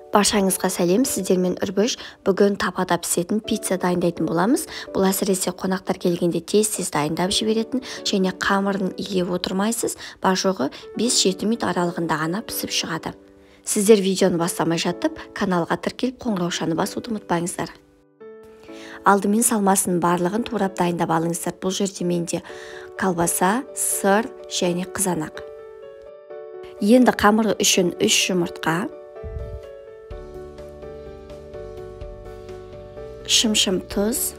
Баршаңызға сәлем, сіздермен Үрбіш. Бүгін табада пісетін пицца дайындайтын боламыз. Бұл әсіресе қонақтар келгенде тез-тез дайындап жіберетін және қамырын илеп отырмайсыз, бар жоғы 5-7 минут аралығында ғана пісіп шығады. Сіздер видеоны бастамай жатып, каналға тіркеліп қоңыраушаны басуды ұмытпаңыздар. Алдымен салмасының барлығын турап дайындап алыңыздар. Бұл жерде менде колбаса, сыр және қызанақ. Енді қамыры үшін 3 жұмыртқа, шымшым тұз,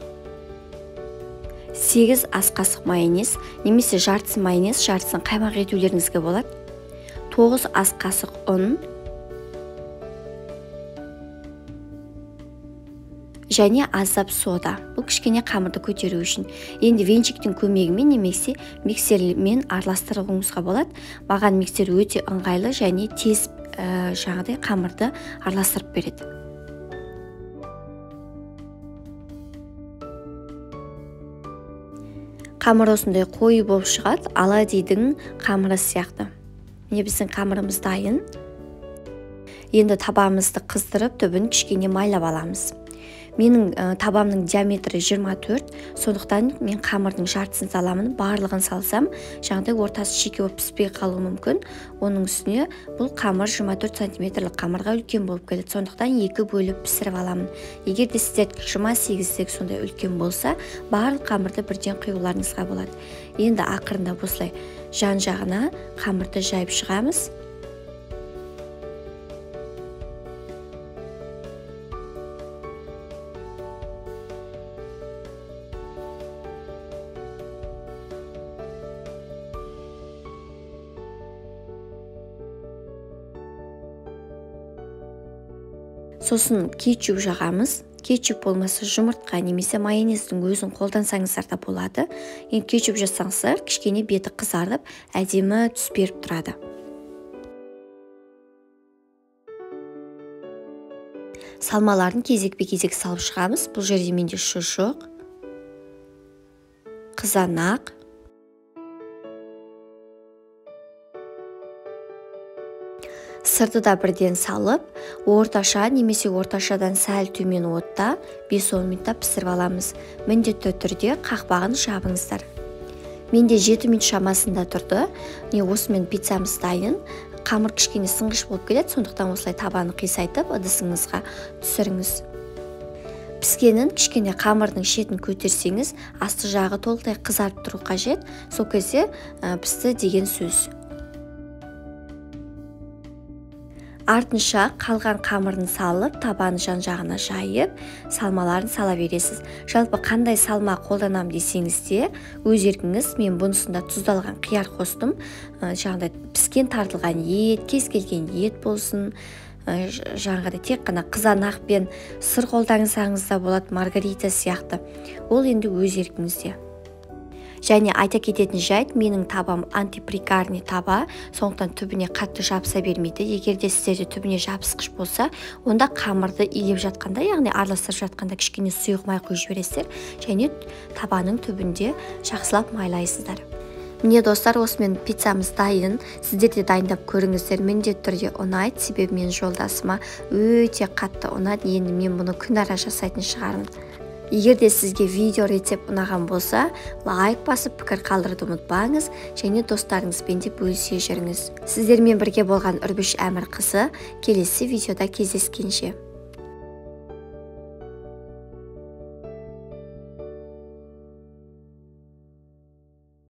8 ас қасық майонез, немесе жартысын майонез, жартысын қаймақ етулеріңізге болады, 9 ас қасық ұн және аздап сода. Бұл кішкене қамырды көтеру үшін. Енді венчиктің көмегімен немесе миксермен араластыруыңызға болады. Маған миксер өте ыңғайлы және тез жаңағыдай қамырды араластырып береді. Қамыр осындай қою болып шығады, оладьидің қамыры сияқты. Міне біздің қамырымыз дайын. Енді табамызды қыздырып, түбін кішкене майлап аламыз. Менің табамның диаметрі 24, сондықтан мен қамырдың жартысын саламын. Барлығын салсам, жаңағыдай ортасы шикі болып піспей қалуы мүмкін. Оның үстіне бұл қамыр 24 сантиметрлік қамырға үлкен болып келеді. Сондықтан екі бөліп пісіріп аламын. Егер де сіздер 28-дегі сондай үлкен болса, барлық қамырды бірден құюларыңызға болады. Енді ақырындап осылай жан-жағына қамырды жайып шығамыз. Сосын кетчуп жағамыз. Кетчуп болмаса жұмыртқа немесе майонездің өзін қолдансаңыздар да болады. Енді кетчуп жасаңыздар, кішкене беті қызарып, әдемі түс беріп тұрады. Салмаларын кезекпе-кезек салып шығамыз. Бұл жерде менде шұжық, қызанақ, сырды да бірден салып, орташа немесе орташадан сәл төмен отта 5-10 минутта пісіріп аламыз. Міндетті түрде қақпағын жабыңыздар. Менде 7 минут шамасында тұрды. Міне осымен пиццамыз дайын. Қамыр кішкене сынғыш болып келеді, сондықтан осылай табаны қисайтып ыдысыңызға түсіріңіз. Піскенін кішкене қамырдың шетін көтерсеңіз, асты жағы толықтай қызарып тұру қажет. Сол кезде пісті деген сөз. Артынша қалған қамырын салып, табаны жан-жағына жайып, салмаларын сала бересіз. Жалпы қандай салма қолданам десеңіз де, өз еркіңіз. Мен бұнысында тұздалған қияр қостым. Жаңағыдай піскен тартылған ет, кез келген ет болсын, жаңағыдай тек қана қызанақ пен сыр қолдансаңыз да болады, маргарита сияқты. Ол енді өз еркіңізде. Және айта кететін жайт, менің табам антиприкарный таба, сондықтан түбіне қатты жабыса бермейді. Егер де сіздерде түбіне жабысқыш болса, онда қамырды илеп жатқанда, яғни араластырып жатқанда кішкене сұйық май құйып жібересіздер және табаның түбінде жақсылап майлайсыздар. Міне достар, осымен пиццамыз дайын. Сіздер де дайындап көріңіздер, міндетті түрде ұнайды. Себебі менің жолдасыма өте қатты ұнады. Енді мен бұны күн ара жасайтын шығармын. Егер де сізге видео рецепт ұнаған болса, лайк басып пікір қалдыруды ұмытпаңыз және достарыңызбен де бөлісе жүріңіз. Сіздермен бірге болған Үрбіш Әмірқызы. Келесі видеода кездескенше.